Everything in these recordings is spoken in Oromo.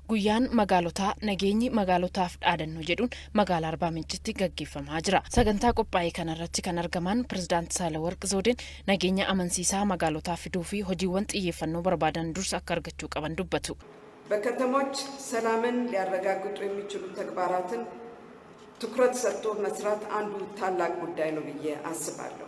Guyyaan magaalotaa nageenyi magaalotaaf dhaadannoo jedhuun magaalaa Arbaa Mincitti gaggeeffamaa jira. Sagantaa qophaa'e kanarratti kan argaman Pirezidaanti Saahilawarq Zawudeen nageenya amansiisaa magaalotaa fiduu fi hojiiwwan xiyyeeffannoo barbaadan dursa akka argachuu qaban dubbatu. በከተሞች ሰላምን ሊያረጋግጡ የሚችሉ ተግባራትን ትኩረት ሰጥቶ መስራት አንዱ ታላቅ ጉዳይ ነው ብዬ አስባለሁ።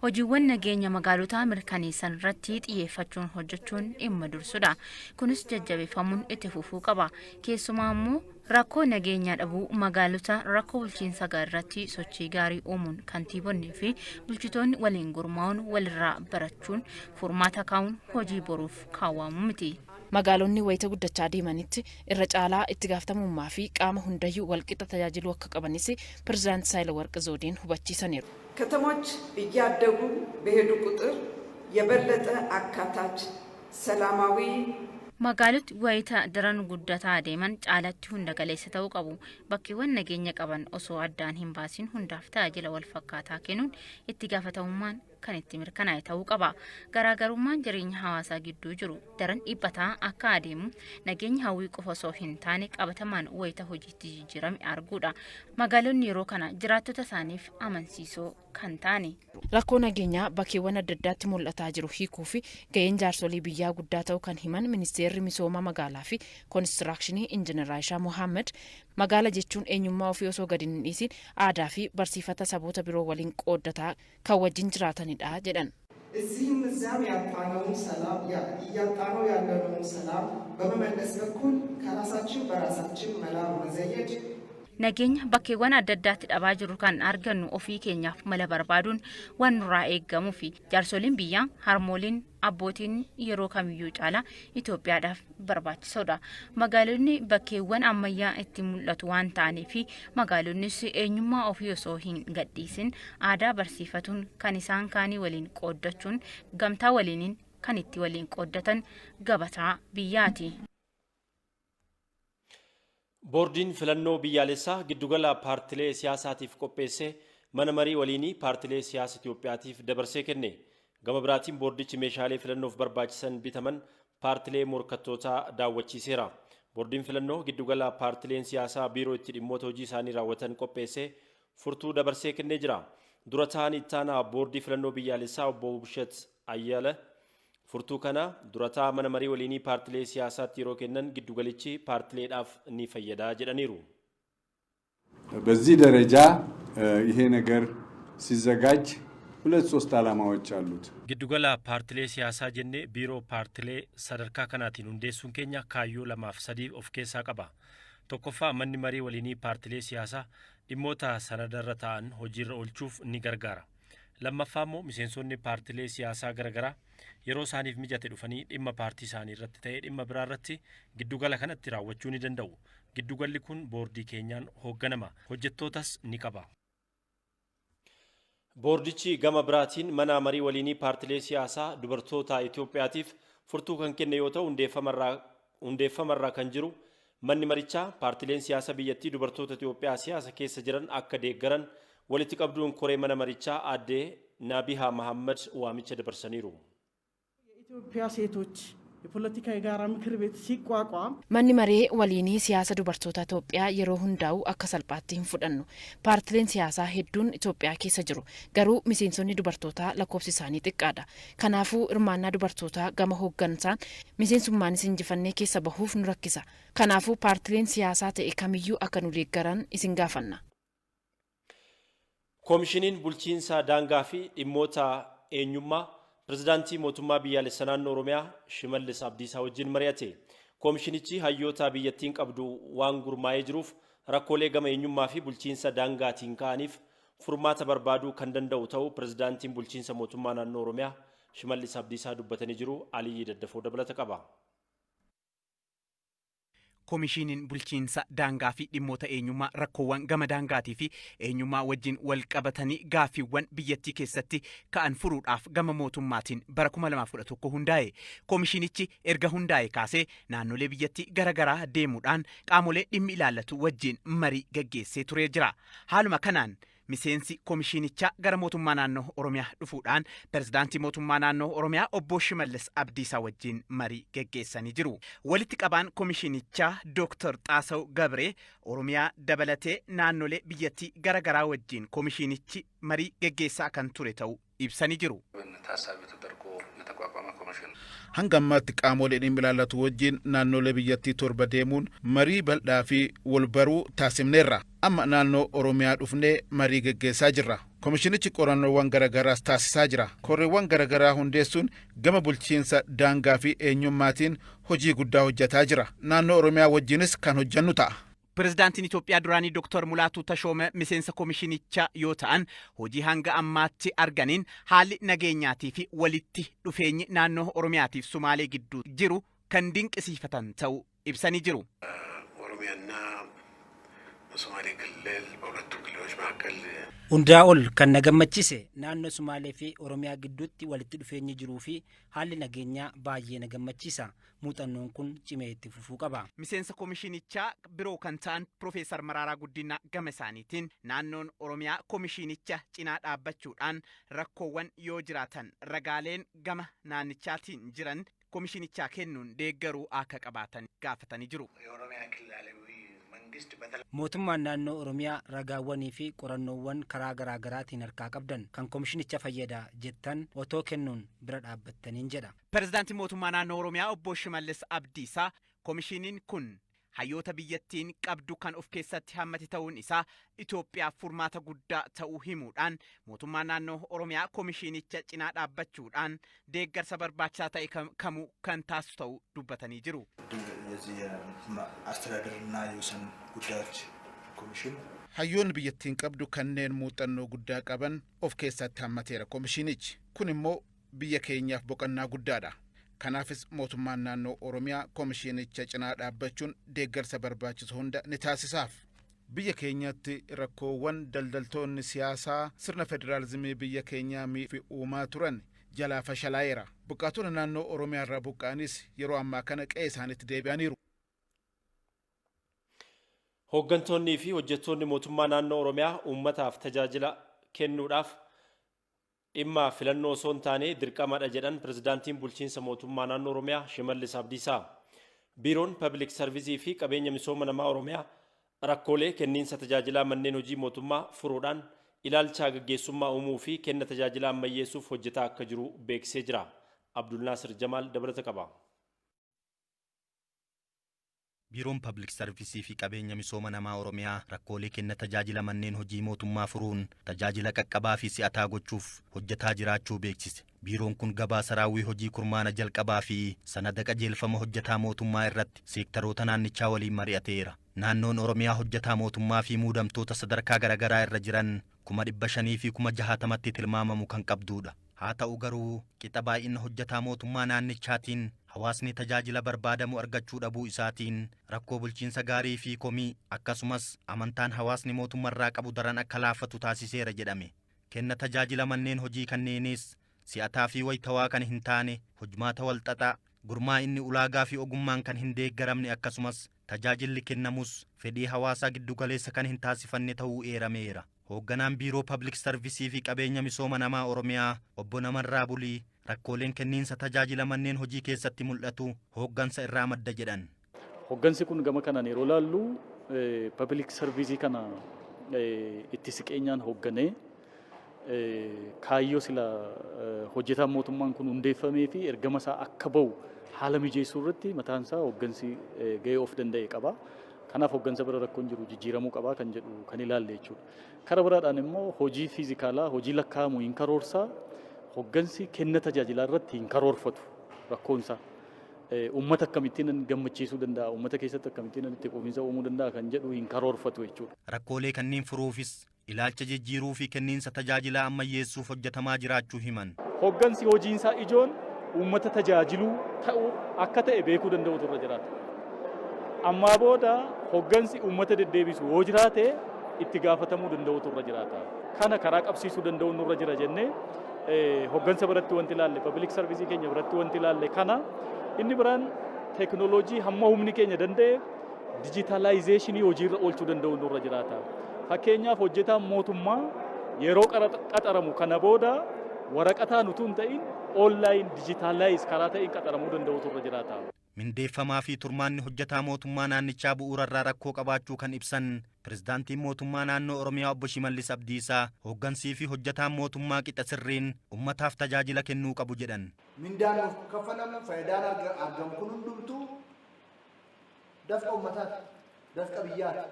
Hojiiwwan nageenya magaalotaa mirkaneessan irratti xiyyeeffachuun hojjechuun dhimma dursudha. Kunis jajjabeeffamuun itti fufuu qaba. Keessumaa immoo rakkoo nageenyaa dhabuu magaalota rakkoo bulchiinsa irratti sochii gaarii uumuun kantiibonnii fi bulchitoonni waliin gurmaa'uun walirraa barachuun furmaata kaa'uun hojii boruuf kaawwamu miti. Magaalonni wayita guddachaa deemanitti irra caalaa itti gaafatamummaa fi qaama hundayyuu walqixa tajaajiluu akka qabanis Pirezidaanti Saahilawarq Zawudeen hubachiisaniiru. ከተሞች እያደጉ በሄዱ ቁጥር የበለጠ አካታች ሰላማዊ Magaaloti wayita daran guddataa deeman caalatti hunda galeessa ta'uu qabu. Bakkeewwan nageenya qaban osoo addaan hin baasin hundaaf tajaajila wal fakkaataa kennuun itti gaafatamummaan kan itti mirkanaa'e ta'uu qaba. Garaagarummaan jireenya hawaasaa gidduu jiru daran dhiphataa akka adeemu nageenya hawwii qofa osoo hin taane qabatamaan wayita hojiitti jijjiirame arguudha. Magaalonni yeroo kana jiraattota isaaniif amansiisoo kan taane. Rakkoo nageenyaa bakkeewwan adda addaatti mul'ataa jiru hiikuu fi ga'een jaarsolii biyyaa guddaa ta'uu kan himan Ministeerri Misooma Magaalaa fi Koonistiraakshini Injiinar Raayishaa Mohaammed, magaala jechuun eenyummaa ofii osoo gadi hin dhiisin aadaa fi barsiifata saboota biroo waliin qooddataa kan wajjin jiraatanidha jedhan. እዚህም እዚያም ያጣነውን ሰላም እያጣነው ያለነውን ሰላም በመመለስ በኩል ከራሳችን በራሳችን መላ መዘየድ Nageenya bakkeewwan adda addaatti dhabaa jirru kan argannu ofii keenyaaf mala barbaaduun waan nurraa eeggamuu fi jaarsoliin biyyaa, harmooliin, abbootiin yeroo kamiyyuu caalaa Itoophiyaadhaaf barbaachisoodha. Magaalonni bakkeewwan ammayyaa itti mul'atu waan ta'aniif magaalonnis eenyummaa ofii osoo hin gadhiisin aadaa barsiifatuun kan isaan kaanii waliin qooddachuun gamtaa waliiniin kan itti waliin qooddatan gabataa biyyaati. Boordiin filannoo biyyaalessaa giddugala paartilee siyaasaatiif qopheesse mana marii waliinii paartilee siyaasa Itoophiyaatiif dabarsee kenne. Gama biraatiin boordichi meeshaalee filannoof barbaachisan bitaman paartilee morkattootaa daawwachiiseera. Boordiin filannoo giddugala paartileen siyaasaa biiroo itti dhimmoota hojii isaanii raawwatan qopheesse furtuu dabarsee kennee jira. Dura ta'an ittaanaa boordii filannoo biyyaalessaa obbo Wubshet Ayyala furtuu kana durataa mana marii waliinii paartilee siyaasaatti yeroo kennan giddugalichi paartileedhaaf ni fayyada jedhaniiru. በዚህ ደረጃ ይሄ ነገር ሲዘጋጅ ሁለት ሶስት ዓላማዎች አሉት። Giddugala paartilee siyaasaa jennee biiroo paartilee sadarkaa kanaatiin hundeessuun keenya kaayyoo lamaaf sadii of keessaa qaba. Tokkoffaa, manni marii waliinii paartilee siyaasaa dhimmoota sanadarra ta'an hojiirra oolchuuf ni gargaara. Lammaffaa immoo miseensonni paartilee siyaasaa garaagaraa yeroo isaaniif mijate dhufanii dhimma paartii isaanii irratti ta'ee dhimma biraa irratti giddugala kanatti raawwachuu ni danda'u. Giddugalli kun boordii keenyaan hoogganama. Hojjettootas ni qaba. Boordichi gama biraatiin mana marii waliinii paartilee siyaasaa dubartoota Itoophiyaatiif furtuu kan kenne yoo ta'u, hundeeffamarraa kan jiru manni marichaa paartileen siyaasa biyyattii dubartoota Itoophiyaa siyaasa keessa jiran akka deeggaran walitti qabduun koree mana marichaa aadde Naabihaa Mahammad waamicha dabarsaniiru. የኢትዮጵያ ሴቶች የፖለቲካ የጋራ ምክር ቤት ሲቋቋም Manni maree waliinii siyaasa dubartoota Itoophiyaa yeroo hundaa'u akka salphaatti hin fudhannu. Paartileen siyaasaa hedduun Itoophiyaa keessa jiru. Garuu miseensonni dubartootaa lakkoofsi isaanii xiqqaadha. Kanaafuu hirmaannaa dubartootaa gama hooggansaan miseensummaanis injifannee keessa bahuuf nu rakkisa. Kanaafuu paartileen siyaasaa ta'e kamiyyuu akka nu deeggaran isin gaafanna. Koomishiniin bulchiinsa daangaa fi dhimmoota eenyummaa pirezidaantii mootummaa biyyaalessa naannoo Oromiyaa Shimallis Abdiisaa wajjin mari'ate. Koomishinichi hayyoota biyyattiin qabdu waan gurmaa'ee jiruuf rakkoolee gama eenyummaa fi bulchiinsa daangaatiin ka'aniif furmaata barbaaduu kan danda'u ta'uu pirezidaantiin bulchiinsa mootummaa naannoo Oromiyaa Shimallis Abdiisaa dubbatanii jiru. Aliyyi Daddafoo dabalata qaba. Koomishiniin bulchiinsa daangaa fi dhimmoota eenyummaa rakkoowwan gama daangaatii fi eenyummaa wajjin wal qabatanii gaaffiiwwan biyyattii keessatti ka'an furuudhaaf gama mootummaatiin bara 2011 hundaa'e. Koomishinichi erga hundaa'e kaasee naannolee biyyattii garaagaraa deemuudhaan qaamolee dhimmi ilaallatu wajjin marii gaggeessee turee jira. Haaluma kanaan Miseensi komishiinichaa gara mootummaa naannoo Oromiyaa dhufuudhaan pirezidaantii mootummaa naannoo Oromiyaa obbo Shimallis Abdiisaa wajjin marii geggeessanii jiru. Walitti qabaan komishiinichaa Dooktar Xaasaw Gabree Oromiyaa dabalatee naannolee biyyattii gara garaa wajjin komishiinichi marii geggeessaa kan ture ta'uu ibsanii jiru. ታሳቢ ተደርጎ የተቋቋመ ኮሚሽን Hanga ammaatti qaamolee dhimmi ilaallatu wajjin naannolee biyyattii 7 deemuun marii bal'aa fi wal baruu taasifneerra. Amma naannoo Oromiyaa dhufnee marii geggeessaa jirra. Komishinichi qorannoowwan garaagaraas taasisaa jira. Korreewwan garaagaraa hundeessuun gama bulchiinsa daangaa fi eenyummaatiin hojii guddaa hojjetaa jira. Naannoo Oromiyaa wajjinis kan hojjennu ta'a. Pirezidaantiin Itoophiyaa duraanii Dooktar Mulaatuu Tashoome miseensa komishinichaa yoo ta'an, hojii hanga ammaatti arganiin haalli nageenyaatii fi walitti dhufeenyi naannoo Oromiyaatiif Sumaalee gidduu jiru kan dinqisiifatan ta'uu ibsanii jiru. ኦሮሚያና በሶማሌ ክልል በሁለቱ ክልሎች መካከል Hundaa ol kan na gammachiise naannoo Sumaalee fi Oromiyaa gidduutti walitti dhufeenyi jiruu fi haalli nageenyaa baay'ee na gammachiisa. Muuxannoon kun cimee itti fufuu qaba. Miseensa komishinichaa biroo kan ta'an Piroofeesar Maraaraa Guddinaa gama isaaniitiin naannoon Oromiyaa komishinicha cinaa dhaabbachuudhaan rakkoowwan yoo jiraatan ragaaleen gama naannichaatiin jiran komishinichaa kennuun deeggaruu akka qabaatan gaafatanii jiru. የኦሮሚያ ክልላዊ መንግስት Mootummaan naannoo Oromiyaa ragaawwanii fi qorannoowwan karaa garaa garaatiin harkaa qabdan kan komishinicha fayyada jettan otoo kennuun bira dhaabbattaniin jedha. Pirezidaantiin mootummaa naannoo Oromiyaa obbo Shimallis Abdiisaa komishiniin kun hayyoota biyyattiin qabdu kan of keessatti hammate ta'uun isaa Itoophiyaaf furmaata guddaa ta'uu himuudhaan, mootummaan naannoo Oromiyaa komishinicha cinaa dhaabbachuudhaan deeggarsa barbaachisaa ta'e kamuu kan taasisu ta'uu dubbatanii jiru. የዚህ የአስተዳደርና የወሰን ጉዳዮች ኮሚሽን Hayyoonni biyyattiin qabdu kanneen muuxannoo guddaa qaban of keessatti hammateera komishinichi. Kun immoo biyya keenyaaf boqonnaa guddaadha. Kanaafis mootummaan naannoo Oromiyaa komishinicha cinaa dhaabbachuun deeggarsa barbaachisu hunda ni taasisaaf. Biyya keenyatti rakkoowwan daldaltoonni siyaasaa sirna federaalizimii biyya keenyaa miidhuu uumaa turan jalaa fashalaa'eera. Buqqaatonni naannoo Oromiyaa irraa buqqa'anis yeroo ammaa kana qe'ee isaaniitti deebi'aniiru. Hooggantoonnii fi hojjettoonni mootummaa naannoo Oromiyaa uummataaf tajaajila kennuudhaaf dhimma filannoo osoo hin taane dirqamadha jedhan pirezidaantiin bulchiinsa mootummaa naannoo Oromiyaa Shimallis Abdiisaa. Biiroon Pabliik Sarvisii fi qabeenya misooma namaa Oromiyaa rakkoolee kenniinsa tajaajilaa manneen hojii mootummaa furuudhaan ilaalcha gaggeessummaa uumuu fi kenna tajaajilaa ammayyeessuuf hojjetaa akka jiru beeksisee jira. Abdul Naasir Jamaal dabalata qaba. Biiroon Pabliik Sarvisii fi qabeenya misooma namaa Oromiyaa rakkoolee kenna tajaajila manneen hojii mootummaa furuun tajaajila qaqqabaa fi si'ataa gochuuf hojjetaa jiraachuu beeksise. Biiroon kun gabaasa raawwii hojii kurmaana jalqabaa fi sanada qajeelfama hojjetaa mootummaa irratti seektaroota naannichaa waliin mari'ateera. Naannoon Oromiyaa hojjetaa mootummaa fi muudamtoota sadarkaa garaagaraa irra jiran 560,000tti tilmaamamu kan qabdudha. Haa ta'u garuu, qixa baay'ina hojjetaa mootummaa naannichaatiin hawaasni tajaajila barbaadamu argachuu dhabuu isaatiin rakkoo bulchiinsa gaarii fi komii, akkasumas amantaan hawaasni mootummaarraa qabu daran akka laaffatu taasiseera jedhame. Kenna tajaajila manneen hojii kanneenis si'ataa fi wayitawaa kan hin taane, hojmaata walxaxaa, gurmaa inni ulaagaa fi ogummaan kan hin deeggaramne, akkasumas tajaajilli kennamus fedhii hawaasaa giddugaleessa kan hin taasifanne ta'uu eerameera. Hoogganaan Biiroo Pabliik Sarvisii fi qabeenya misooma namaa Oromiyaa obbo Namarraa Bulii rakkooleen kenniinsa tajaajila manneen hojii keessatti mul'atu hooggansa irraa madda jedhan. Hooggansi kun gama kanaan yeroo laallu, pabliik sarvisii kana itti siqeenyaan hoogganee kaayyoo sila hojjetaan mootummaan kun hundeeffamee fi ergama isaa akka bahu haala mijeessuu irratti mataan isaa hooggansi gahee of danda'e qaba. Kanaaf hooggansa bira rakkoon jiru jijjiiramuu qaba kan jedhu kan ilaalle jechuudha. Kara biraadhaan immoo hojii fiizikaalaa, hojii lakkaa'amu hin karoorsaa, hooggansi kenna tajaajilaa irratti hin karoorfatu rakkoonsaa. Uummata akkamittiin gammachiisuu danda'a, uummata keessatti akkamittiin itti quufinsa uumuu danda'a kan jedhu hin karoorfatu jechuudha. Rakkoolee kanneen furuufis ilaalcha jijjiiruu fi kenniinsa tajaajilaa ammayyeessuuf hojjetamaa jiraachuu himan. Hooggansi hojiinsaa ijoon uummata tajaajiluu ta'uu akka ta'e beekuu danda'utu irra jiraata. Ammaa booda hooggansi uummata deddeebisu yoo jiraate itti gaafatamuu danda'utu irra jiraata. Kana karaa qabsiisuu danda'u nurra jira jennee hooggansa biratti wanti ilaalle, pabliik sarvisii keenya biratti wanti ilaalle kana. Inni biraan teekinooloojii hamma humni keenya danda'e dijitaalaayizeeshinii hojiirra oolchuu danda'u nurra jiraata. Fakkeenyaaf hojjetaan mootummaa yeroo qaxaramu kana booda waraqataan utuu hin ta'in onlaayin dijitaalaayiz karaa ta'een qaxaramuu danda'utu irra jiraata. Mindeeffamaa fi turmaanni hojjetaa mootummaa naannichaa bu'uurarraa rakkoo qabaachuu kan ibsan pirezidaantiin mootummaa naannoo Oromiyaa obbo Shimallis Abdiisaa hooggansii fi hojjetaan mootummaa qixa sirriin ummataaf tajaajila kennuu qabu jedhan. Mindaan nuuf kaffalamu faayidaan argamu kun hundumtuu dafqa ummataati, dafqa biyyaati.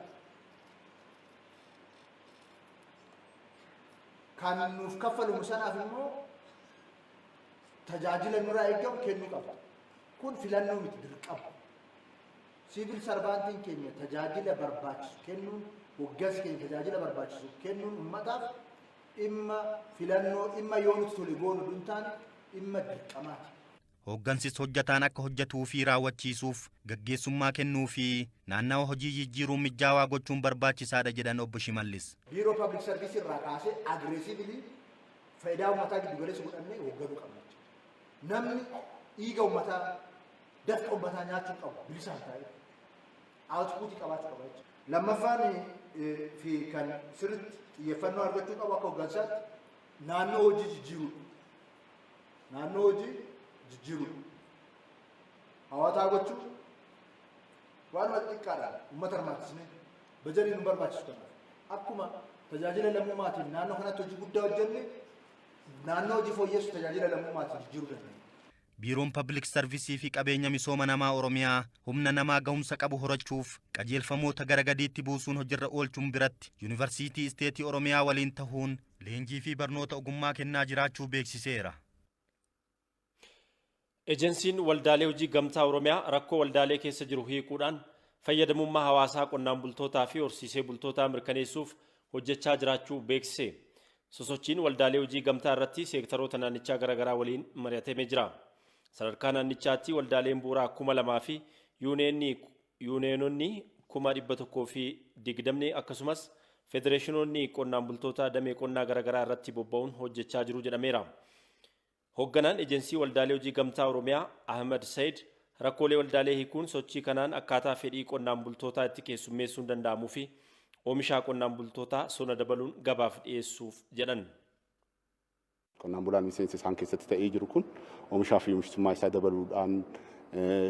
Kan nuuf kaffalamu sanaaf immoo tajaajila nurraa eegamu kennuu qaba. Kun filannoo miti, dirqama. Siivil sarvaantiin keenya tajaajila barbaachisu kennuun, hoggansi keenya tajaajila barbaachisu kennuun ummataaf dhimma filannoo, dhimma yoo nuti tole goonu hin taane dhimma dirqamaati. Hooggansis hojjetaan akka hojjetuu fi raawwachiisuuf gaggeessummaa kennuu fi naannawa hojii jijjiiruun mijaawaa gochuun barbaachisaadha jedhan obbo Shimallis. Biiroo Paablik Sarviisii irraa kaasee agreesiivili faayidaa uummataa giddu galeessa godhannee hoogganuu qabna. Namni dhiiga uummataa, dafqa uummataa nyaachuu qabu bilisaan taa'ee aawutpuutii qabaachuu qaba jechuudha. Lammaffaan fi kan sirriitti xiyyeeffannoo argachuu qabu akka hooggansaatti naannoo hojii jijjiiruudha. Naannoo hojii jijjiiruudha. Hawwataa gochuu waanuma xiqqaadhaan uummata hirmaachisnee bajanni nu barbaachisu kanaaf akkuma tajaajila lammummaatiin naannoo kanatti hojii guddaa hojjenne naannoo hojii fooyyessu tajaajila lammummaatiin jijjiiruu dandeenya. Biiroon Paablik Sarvisii fi qabeenya misooma namaa Oromiyaa humna namaa gahumsa qabu horachuuf qajeelfamoota gara gadiitti buusuun hojiirra oolchuun biratti Yuunivarsiitii Isteetii Oromiyaa waliin tahuun leenjii fi barnoota ogummaa kennaa jiraachuu beeksiseera. Ejensiin waldaalee hojii gamtaa Oromiyaa rakkoo waldaalee keessa jiru hiikuudhaan fayyadamummaa hawaasaa qonnaan bultootaa fi horsiisee bultootaa mirkaneessuuf hojjechaa jiraachuu beeksise. Sosochiin waldaalee hojii gamtaa irratti seektaroota naannichaa garaagaraa waliin mari'atamee jira. Sadarkaa naannichaatti waldaaleen bu'uuraa 2000 fi yuuneenonni 120 akkasumas federeeshinoonni qonnaan bultoota damee qonnaa garaagaraa irratti bobba'uun hojjechaa jiru jedhameera. Hoogganaan ejensii waldaalee hojii gamtaa Oromiyaa Ahmed Said rakkoolee waldaalee hiikuun sochii kanaan akkaataa fedhii qonnaan bultootaa itti keessummeessuun danda'amuu fi oomisha qonnaan bultootaa sona dabaluun gabaaf dhiyeessuuf jedhan. Qonnaan bulaan miseensa isaan keessatti ta'ee jiru kun oomishaa fi oomishtummaa isaa dabaluudhaan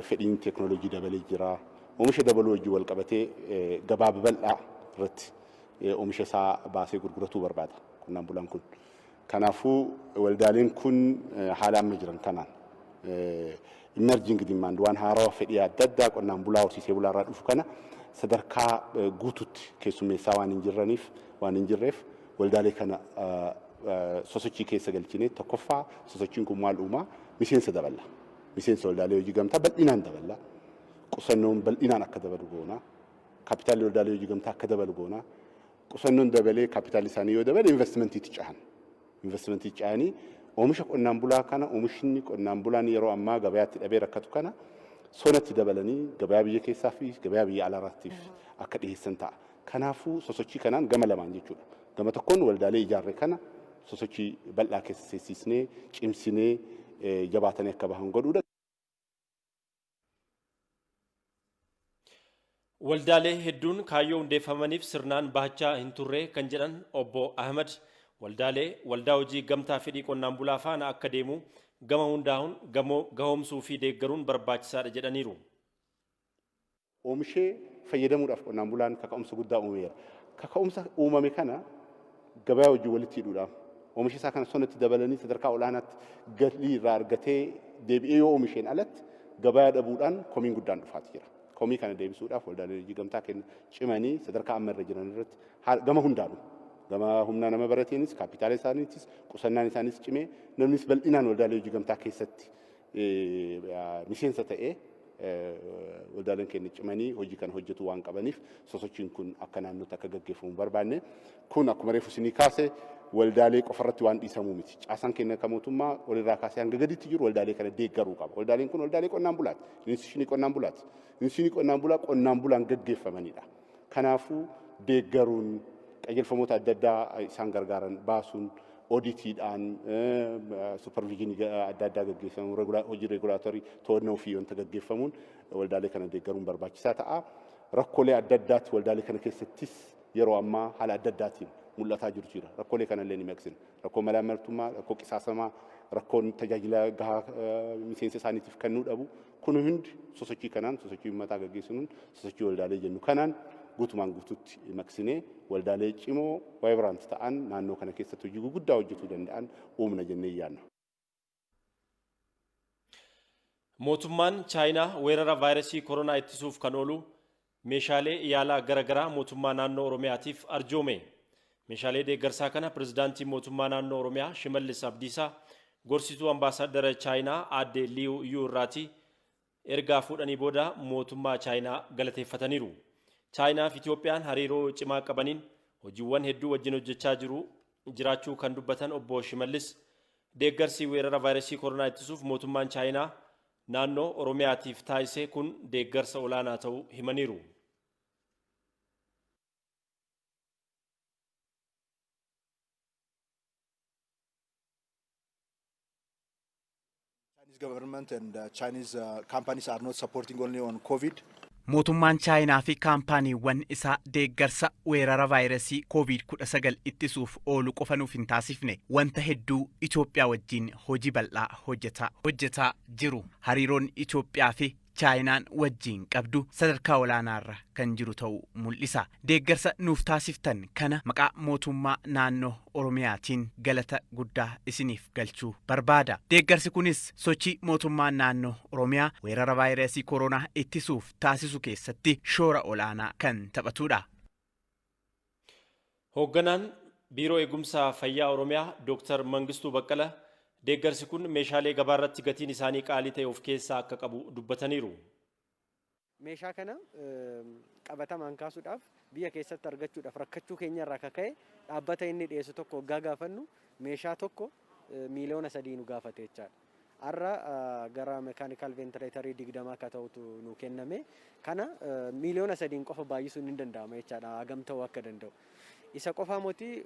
fedhiin teeknooloojii dabalee jira. Oomisha dabaluu wajjin wal qabatee gabaa babal'aa irratti oomisha isaa baasee gurguratuu barbaada qonnaan bulaan kun. Kanaafuu waldaaleen kun haala amma jiran kanaan emerging demand waan haarawaa fedhii adda addaa qonnaan bulaa horsiisee bulaa irraa dhufu kana sadarkaa guutuutti keessummeessaa waan hin jirreef waldaalee kana sosochii keessa galchinee tokkoffaa sosochiin kun maal uumaa miseensa daballa. Miseensa waldaalee hojii gamtaa bal'inaan daballa. Qusannoon bal'inaan akka dabalu goona. Kaapitaalli waldaalee hojii gamtaa akka dabalu goona. Qusannoon dabalee kaapitaalli isaanii yoo dabale investimentiitti cehan. Investimentii ce'anii oomisha qonnaan bulaa kana oomishni qonnaan bulaan yeroo ammaa gabayaatti dhabee rakkatu kana sonatti dabalanii gabayaa biyya keessaa fi gabayaa biyya alaaraattiif akka dhiyeessan ta'a. Kanaafuu sosochii kanaan gama lamaan jechuudha. Gama tokkoon waldaalee ijaarre kana sosochii bal'aa keessa seessisnee cimsinee jabaatanii akka bahan godhuudha. Waldaalee hedduun kaayyoo hundeeffamaniif sirnaan bahachaa hin turre kan jedhan obbo Ahmed waldaalee waldaa hojii gamtaa fedhii qonnaan bulaa faana akka deemu gama hundaa'uun gahoomsuu fi deeggaruun barbaachisaadha jedhaniiru. Oomishee fayyadamuudhaaf qonnaan bulaan kaka'umsa guddaa uumeera. Kaka'umsa uumame kana gabaa hojii walitti hidhuudhaaf oomisha isaa kana sonatti dabalanii sadarkaa olaanaatti galii irraa argatee deebi'ee yoo oomisheen alatti gabaa dhabuudhaan komiin guddaan dhufaati jira. Komii kana deebisuudhaaf waldaaleen hojii gamtaa kenna cimanii sadarkaa amma irra jiran irratti gama hundaanuu gama humna nama barateenis kaapitaala isaaniitis qusannaan isaanis cimee namnis bal'inaan waldaalee hojii gamtaa keessatti miseensa ta'ee waldaaleen keenya cimanii hojii kana hojjetu waan qabaniif sosochiin kun akka naannootti akka gaggeeffamu barbaanne kun akkuma reefu isinii kaase waldaalee qofarratti waan dhiisamuu miti. Caasaan keenya akka mootummaa walirraa kaasee hanga gaditti jiru waldaalee kana deeggaruu qaba. Waldaaleen kun waldaalee qonnaan bulaati. Instituushinii qonnaan bulaati. Instituushinii qonnaan bulaa qonnaan bulaan gaggeeffamanidha. Kanaafuu deeggaruun qajeelfamoota adda addaa isaan gargaaran baasuun ooditiidhaan superviizinii adda addaa gaggeeffamuun hojii regulaatorii to'annoo fi wanta gaggeeffamuun waldaalee kana deeggaruun barbaachisaa ta'a. Rakkoolee adda addaatti waldaalee kana keessattis yeroo ammaa haala adda addaatiin mul'ataa jiru jira. Rakkoolee kanallee ni maqsina. Rakkoo malaamaltummaa, rakkoo qisaasamaa, rakkoon tajaajila gahaa miseensa isaaniitiif kennuu dhabu. Kun hundi sosochii kanaan, sosochii uummataa gaggeessuun, sosochii waldaalee jennu kanaan guutumaan guututti maqsinee waldaalee cimoo vibrant ta'an naannoo kana keessatti hojii guguddaa hojjetuu danda'an uumna jennee yaadna. Mootummaan Chaayinaa weerara vaayirasii koronaa ittisuuf kan oolu meeshaalee yaalaa garaagaraa mootummaa naannoo Oromiyaatiif arjoome. Meeshaalee deeggarsaa kana pirezidaantii mootummaa naannoo Oromiyaa Shimallis Abdiisaa gorsituu ambaasaaddara Chaayinaa aadde Liyu Yuu irraati ergaa fuudhanii booda mootummaa Chaayinaa galateeffataniiru. Chaayinaa fi Itoophiyaan hariiroo cimaa qabaniin hojiiwwan hedduu wajjin hojjechaa jiru jiraachuu kan dubbatan obbo Shimallis deeggarsi weerara vaayirasii koronaa ittisuuf mootummaan Chaayinaa naannoo Oromiyaatiif taasise kun deeggarsa olaanaa ta'uu himaniiru. Chinese government and Chinese companies are not supporting only on COVID. Mootummaan Chaayinaa fi kaampaaniiwwan isaa deeggarsa weerara vaayirasii COVID-19 ittisuuf oolu qofa nuuf hin taasifne, wanta hedduu Itoophiyaa wajjin hojii bal'aa hojjetaa jiru. Hariiroon Itoophiyaa fi Chaayinaan wajjin qabdu sadarkaa olaanaarra kan jiru ta'uu mul'isa. Deeggarsa nuuf taasiftan kana maqaa mootummaa naannoo Oromiyaatiin galata guddaa isiniif galchuu barbaada. Deeggarsi kunis sochii mootummaa naannoo Oromiyaa weerara vaayirasii koronaa ittisuuf taasisu keessatti shoora olaanaa kan taphatudha. Hoogganaan Biiroo Eegumsa Fayyaa Oromiyaa Dr. Mangistuu Baqqala deeggarsi kun meeshaalee gabaarratti gatiin isaanii qaalii ta'e of keessaa akka qabu dubbataniiru. Meeshaa kana qabatamaan kaasuudhaaf biyya keessatti argachuudhaaf rakkachuu keenya irraa akka ka'e dhaabbata inni dhiyeessu tokko waggaa gaafannu meeshaa tokko 3 miiliyoona nu gaafate jechaadha. Har'a gara mechanical ventilator 20 akka ta'utu nu kenname. Kana 3 miiliyoona qofa baay'isuun hin danda'ama jechaadha, hagam ta'uu akka danda'u. Isa qofaa moti,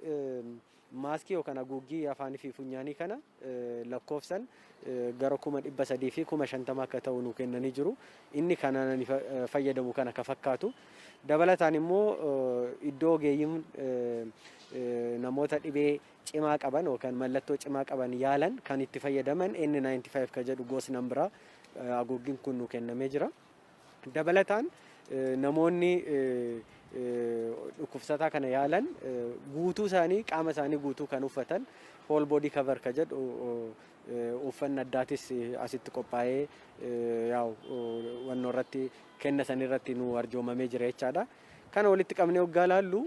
maaskii yookaan haguuggii afaanii fi funyaanii kana lakkoofsan gara 350,000 akka ta'u nu kennanii jiru. Inni kanaan fayyadamu kana ka fakkaatu. Dabalataan immoo iddoo ogeeyyiin namoota dhibee cimaa qaban yookaan mallattoo cimaa qaban yaalan kan itti fayyadaman N95 ka jedhu gosni biraa haguuggiin kun nu kennamee jira. Dabalataan namoonni dhukkubsataa kana yaalan guutuu isaanii, qaama isaanii guutuu kan uffatan, whole body cover ka jedhu uffanni addaatis asitti qophaa'ee yaa'u wannoo irratti kenna san irratti nu arjoomamee jira jechaadha. Kana walitti qabnee hoggaa laallu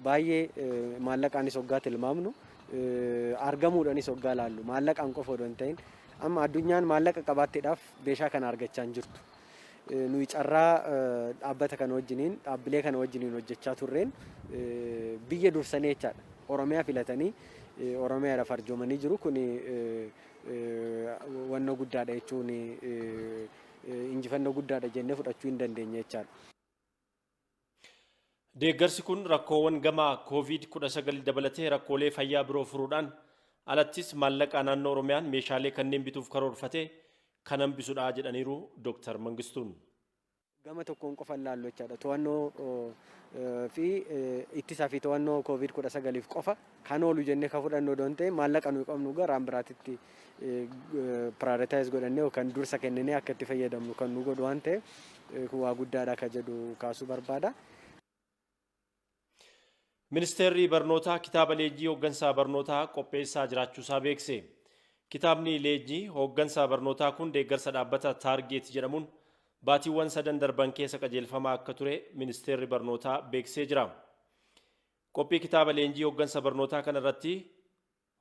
baay'ee maallaqaanis hoggaa tilmaamnu, argamuudhaanis hoggaa laallu, maallaqaan qofa odoo hin ta'in, amma addunyaan maallaqa qabaatteedhaaf meeshaa kana argachaa hin jirtu. Nuyi carraa dhaabbata kana wajjiniin, dhaabbilee kana wajjiniin hojjechaa turreen biyya dursanii jechaadha. Oromiyaa filatanii Oromiyaadhaaf arjoomanii jiru. Kun wannoo guddaadha jechuun, injifannoo guddaadha jennee fudhachuu hin dandeenya jechaadha. Deeggarsi kun rakkoowwan gama COVID-19 dabalatee rakkoolee fayyaa biroo furuudhaan alattis maallaqa naannoo Oromiyaan meeshaalee kanneen bituuf karoorfate kan hambisudha jedhaniiru Dr. Mangistuun. Gama tokkoon qofa ilaallu jechaadha. To'annoo fi ittisaa fi to'annoo COVID-19f qofa kan oolu jennee kan fudhannu odoo hin ta'in, maallaqa nuyi qabnu garaan biraatitti prioritize godhannee yookaan dursa kenninee akka itti fayyadamnu kan nu godhu waan ta'eef, kun waa guddaadha ka jedhu kaasuu barbaada. Ministeerri barnootaa kitaaba leenjii hooggansaa barnootaa qopheessaa jiraachuusaa beekse. Kitaabni leenjii hooggansaa barnootaa kun deeggarsa dhaabbata Taargeet jedhamuun baatiiwwan sadan darban keessa qajeelfamaa akka ture ministeerri barnootaa beeksisee jira. Qophii kitaaba leenjii hooggansa barnootaa kana irratti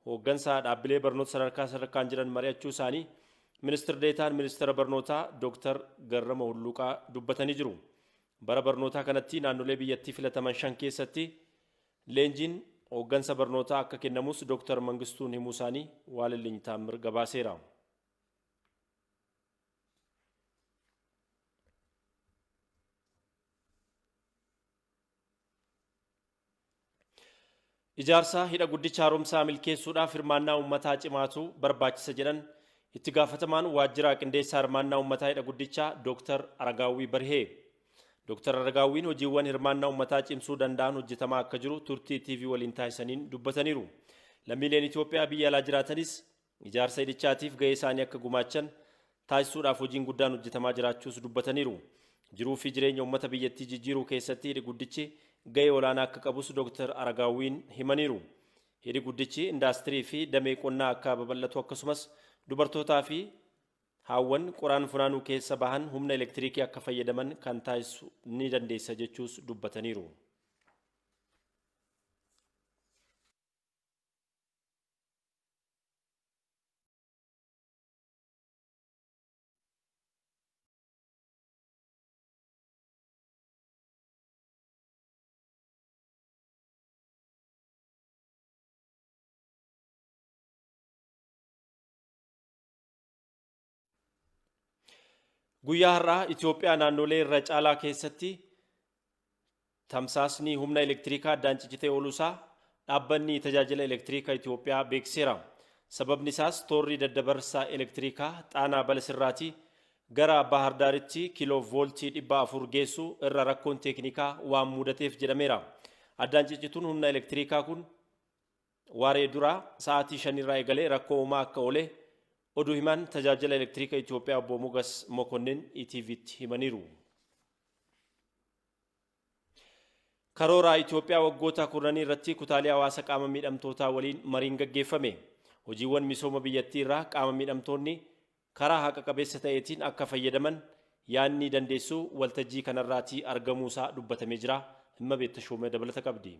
hooggansa dhaabbilee barnoota sadarkaa sadarkaan jiran mari'achuu isaanii ministir deetaan ministeera barnootaa Dr. Garrama Hulluqaa dubbatanii jiru. Bara barnootaa kanatti naannolee biyyattii filataman shan keessatti leenjiin hooggansa barnootaa akka kennamus Dr. Mangistuun himuu isaanii Waaliliny Taammir gabaaseera. Ijaarsa hidha guddicha haaromsaa milkeessuudhaaf hirmaannaa uummataa cimaatu barbaachisa jedhan itti gaafatamaan waajjira qindeessaa hirmaannaa uummataa hidha guddichaa Dr. Aragaawwii Barhee. Dr. Aragaawwiin hojiiwwan hirmaannaa uummataa cimsuu danda'an hojjetamaa akka jiru turtii TV waliin taasisaniin dubbataniiru. Lammiileen Itoophiyaa biyya alaa jiraatanis ijaarsa hidhichaatiif gahee isaanii akka gumaachan taasisuudhaaf hojiin guddaan hojjetamaa jiraachuus dubbataniiru. Jiruu fi jireenya uummata biyyattii jijjiiruu keessatti hidhi guddichi gahee olaanaa akka qabus Dr. Aragaawwiin himaniiru. Hidhi guddichi indaastirii fi damee qonnaa akka babal'atu akkasumas dubartootaa fi haawwan qoraan funaanuu keessa bahan humna elektiriikii akka fayyadaman kan taasisu ni dandeessa jechuus dubbataniiru. Guyyaa har'aa Itoophiyaa naannolee irra caalaa keessatti tamsaasni humna elektiriikaa addaan ciccitee ooluusaa dhaabbanni tajaajila elektiriikaa Itoophiyaa beeksiseera. Sababni isaas toorri daddabarsa elektiriikaa Xaanaa Balasirraatii gara Bahar Daaritti kiiloo vooltii 400 geessu irra rakkoon teeknikaa waan mudateef jedhameera. Addaan ciccituun humna elektiriikaa kun waaree duraa sa'aatii 5 irraa eegalee rakkoo uumaa akka oole oduu himaan tajaajila elektiriikaa Itoophiyaa obbo Mogas Mokonnin ETVtti himaniiru. Karoora Itoophiyaa waggoota 10 irratti kutaalee hawaasa qaama miidhamtootaa waliin mariin gaggeeffame. Hojiiwwan misooma biyyattii irraa qaama miidhamtoonni karaa haqa qabeessa ta'eetiin akka fayyadaman yaadni dandeessu waltajjii kanarraatii argamuusaa dubbatamee jira. Himma Beettashoomee dabalata qabdi.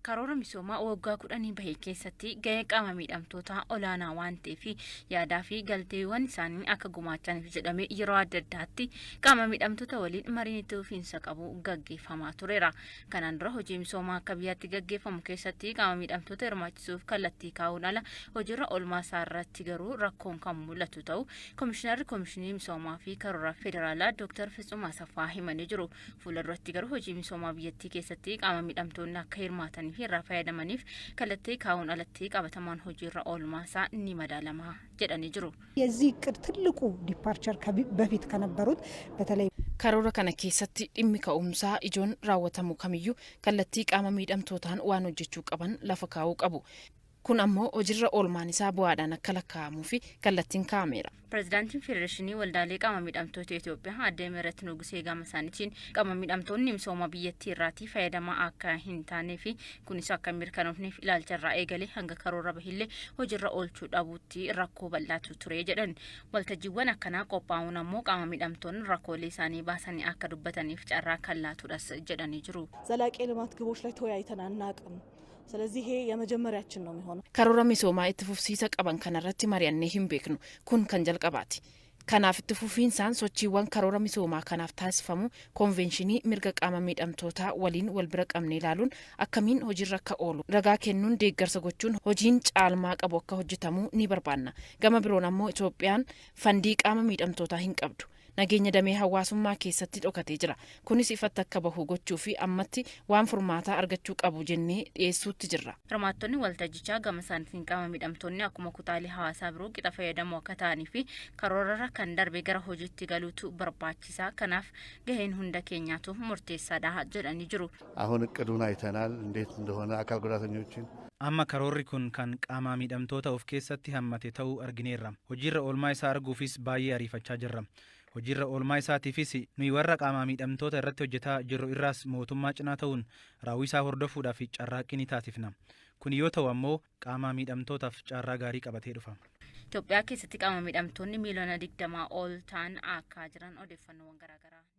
Karoora misoomaa waggaa 10 bahe keessatti gahee qaama miidhamtootaa olaanaa waan ta'eef yaadaa fi galteewwan isaanii akka gumaachaniif jedhamee yeroo adda addaatti qaama miidhamtoota waliin mariin itti fufiinsa qabu gaggeeffamaa tureera. Kanaan dura hojii misoomaa akka biyyaatti gaggeeffamu keessatti qaama miidhamtoota hirmaachisuuf kallattii kaa'uun ala hojiirra oolmaa isaa irratti garuu rakkoon kan mul'atu ta'u Komishinarri Komishinii Misoomaa fi Karoora Federaalaa Dr. Fitsum Asaffaa himanii jiru. Fuulduratti garuu hojii misoomaa biyyattii keessatti qaama miidhamtoonni akka hirmaataniif irraa fayyadamaniif kallattii kaa'uun alatti qabatamaan hojiirra oolmaa isaa ni madaalama jedhanii jiru. የዚህ እቅድ ትልቁ ዲፓርቸር በፊት ከነበሩት በተለይ Karoora kana keessatti dhimmi ka'umsaa ijoon raawwatamu kamiyyuu kallattii qaama miidhamtootaan waan hojjechuu qaban lafa kaa'uu qabu. Kun ammoo hojiirra oolmaan isaa bu'aadhaan akka lakkaa'amuu fi kallattiin kaa'ameera. Pireezidaantiin Federeeshinii Waldaalee Qaama Miidhamtoota Itoophiyaa Aadde Mihiret Nugusee gama isaaniitiin qaama miidhamtoonni misooma biyyattii irraatii fayyadamaa akka hin taanee fi kunis akka hin mirkanoofneef ilaalcha irraa eegalee hanga karoora bahillee hojiirra oolchuu dhabuutti rakkoo bal'aatu ture jedhan. Waltajjiiwwan akkanaa qophaa'uun ammoo qaama miidhamtoonni rakkoolee isaanii baasanii akka dubbataniif carraa kan laatudhas jedhanii jiru. ዘላቂ የልማት ግቦች ላይ ተወያይተን አናውቅም። ስለዚህ ይሄ የመጀመሪያችን ነው የሚሆነው። Karoora misoomaa itti fufsiisa qaban kanarratti mari'annee hin beeknu. Kun kan jalqabaati. Kanaaf itti fufiinsaan sochiiwwan karoora misoomaa kanaaf taasifamu konvenshinii mirga qaama miidhamtootaa waliin wal bira qabnee ilaaluun akkamiin hojiirra akka oolu ragaa kennuun deeggarsa gochuun hojiin caalmaa qabu akka hojjetamu ni barbaanna. Gama biroon ammoo Itoophiyaan fandii qaama miidhamtootaa hin qabdu. Nageenya damee hawaasummaa keessatti dhokatee jira. Kunis ifatti akka bahu gochuu fi ammatti waan furmaataa argachuu qabu jennee dhiyeessuutti jirra. Hirmaattonni waltajjichaa gama isaaniitiin qaama miidhamtoonni akkuma kutaalee hawaasaa biroo qixa fayyadamoo akka ta'anii fi karoorarra kan darbe gara hojiitti galuutu barbaachisaa. Kanaaf gaheen hunda keenyaatu murteessaadha jedhanii jiru. አሁን እቅዱን አይተናል እንዴት እንደሆነ አካል ጉዳተኞችን Amma karoorri kun kan qaama miidhamtoota of keessatti hammate ta'uu argineerra. Hojiirra oolmaa isaa arguufis baay'ee ariifachaa jirra. Hojiirra oolmaa isaatiifis nuyi warra qaama miidhamtoota irratti hojjetaa jirru irraas mootummaa cinaa ta'uun raawwii isaa hordofuudhaaf carraaqqii ni taasifna. Kun yoo ta'u ammoo qaama miidhamtootaaf carraa gaarii qabatee dhufa. Itoophiyaa keessatti qaama miidhamtoonni miiliyoona 20 ol ta'an akka jiran odeeffannoowwan garaagaraa ni